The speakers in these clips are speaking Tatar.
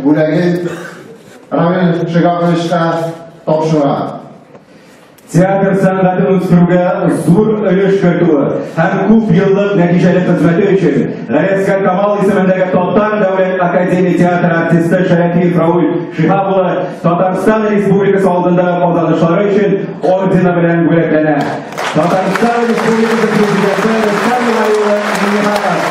бүләген Равил Шигаповичка тапшыра. Театр сәнгатен үстерүгә зур өлеш кертүе һәм күп еллык нәтиҗәле хезмәте өчен Галиәсгар Камал исемендәге Татар дәүләт академия театры артисты Шәрәфиев Рауль Шиһап улы Татарстан Республикасы алдындагы казанышлары өчен ордены белән бүләкләнә. Татарстан Республикасы Президенты Рөстәм Миннеханов улы Миннеханов.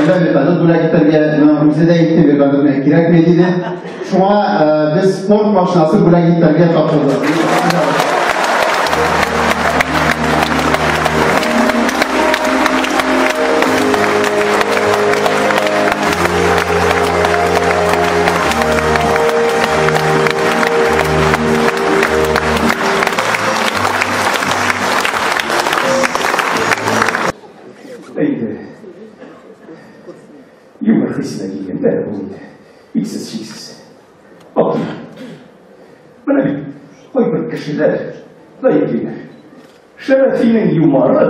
Вертолет бүләк итәргә, үзе дә әйтте, вертолет миңа кирәкми диде. Шуңа без спорт машинасы бүләк итәргә тапшырдык. Әйдә. Юмор хисенә килгәндә, бу инде иксез-чиксез. Ак. Менә бит кайбер кешеләр гаеплиләр. Шәрәфинең юморы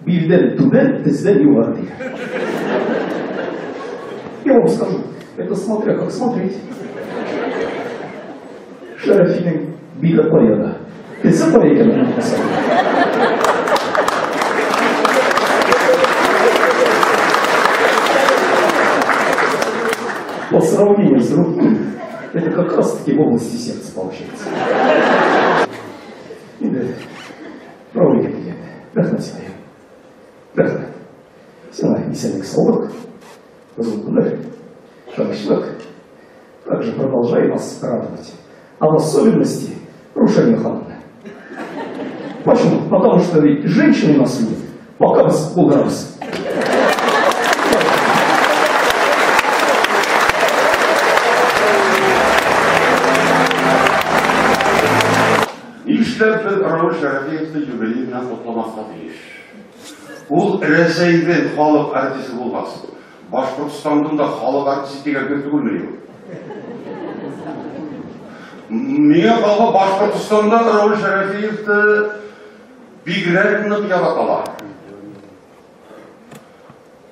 билдән түбән, тездән югары диләр. Я вам скажу, это смотря как смотреть. Шәрәфинең биле кая да, тезе кая икәнен онытмасам. По сравнению с другим, это как раз таки в области сердца получается. Инде Рауль дигән, рәхмәт сиңа. Рәхмәт. Сиңа исәнлек саулык, озын гомер, тынычлык. Также продолжай нас радовать. А в особенности Рушания ханымны. Почему? Потому что ведь женщины нас любят, пока без булдырабыз. Нишләп без Рауль Шәрәфиевны юбилей белән котламаска тиеш? Ул Рәсәйнең халык артисты булмас. Башкортстанның да халык артисты дигән бер түгелмени ул? Миңа калса, Башкортстанда Рауль Шәрәфиевны бигрәк нык яраталар.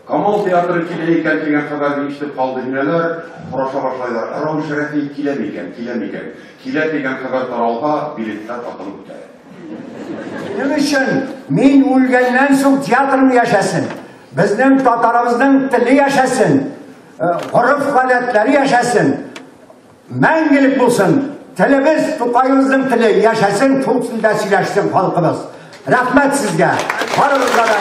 Камал театры килә икән дигән хәбәрне ишетеп калды инәләр, сораша башлайлар. Рауль Шәрәфиев килә микән, килә микән? Килә дигән хәбәр таралга, билетлар сатылып бетә. Минем өчен, мин үлгәннән соң театрым яшәсен, безнең татарыбызның теле яшәсен, гореф-гадәтләре яшәсен, мәңгелек булсын. Телебез, Тукаебызның теле яшәсен, шул телдә сөйләшсен халкыбыз. Рәхмәт сезгә. Барыгызга да.